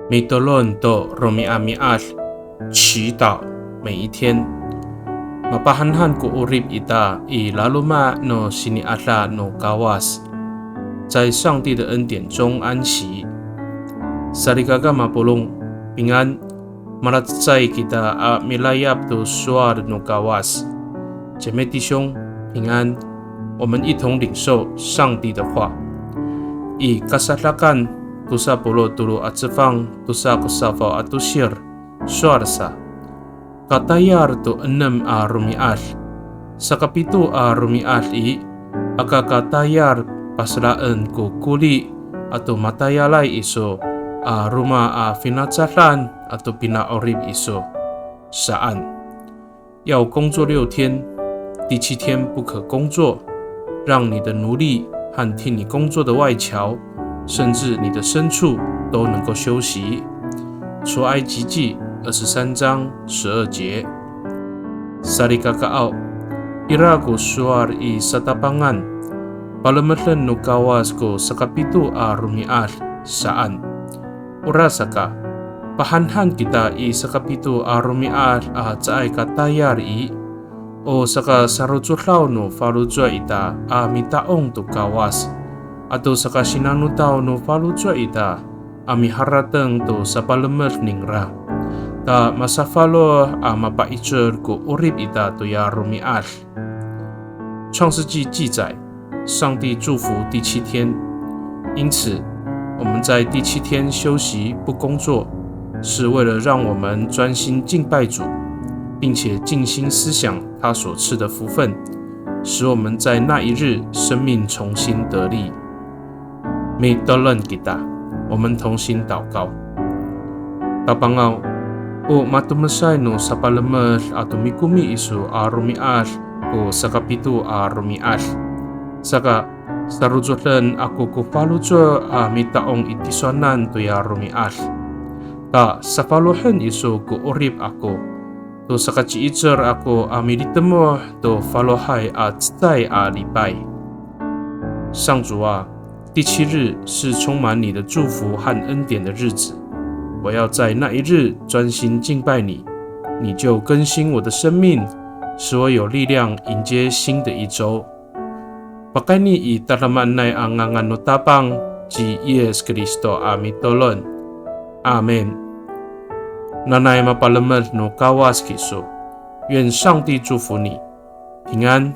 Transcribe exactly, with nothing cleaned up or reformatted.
Mitolon to romi'ami'ad, 祈祷每一天。Mapahanhan ko 'orip ita i laloma' no sini'ada no Kawas, 在上帝的恩典中安息。Salikaka mapolong, 平安。Malacecay kita a milayap to sowal no Kawas. 姐妹弟兄，平安。我们一同领受上帝的话。I Kasadakan tosa polo' tolo a cefang tosa ko safaw a tosir, sowal sa, katayal to enem a romi'ad. Sakapito a romi'ad i, aka katayal paselaen ko koli ato matayalay iso a roma a finacadan ato pina'orip iso, saan. 要工作六天，第七天不可工作，让你的奴隶和替你工作的外侨，甚至你的牲畜都能够休息。出埃及记二十三章十二节。Salikakaaw, ira ko sowal i satapangan, palemeden no Kawas ko sakapito a romi'ad, saan. Orasaka, pahanhan kita i sakapito a romi'ad a caay ka tayal i, o sakasarocodaw no faloco' ita a mita'ong to Kawas, ato sakasinanotaw no faloco' ita a miharateng to sapalemed ningra, ta masafaloh a mapaicel ko 'orip ita toya romi'ad. 创世纪记载，上帝祝福第七天，因此我们在第七天休息不工作，是为了让我们专心敬拜主，并且静心思想他所赐的福分，使我们在那一日生命重新得力。Mitolon kita, 我们同心祷告。Tapangaw, o matomesay no sapalemed ato mikomi iso a romi'ad ko sakapito a romi'ad. Saka, sarocoden ako ko faloco' a mita'ong i tisowanan toya romi'ad. Ta safalohen iso ko 'orip ako, to sakaci'icel ako a militemoh to falohay a cecay a lipay. 上主啊，第七日是充满你的祝福和恩典的日子。我要在那一日专心敬拜你，你就更新我的生命，使我有力量迎接新的一周。Pakayni i tadamaanay a ngangan no Tapang ci Yis Kristo a mitolon. Amin. Nanay mapalemed no Kawas kiso. 愿上帝祝福你，平安。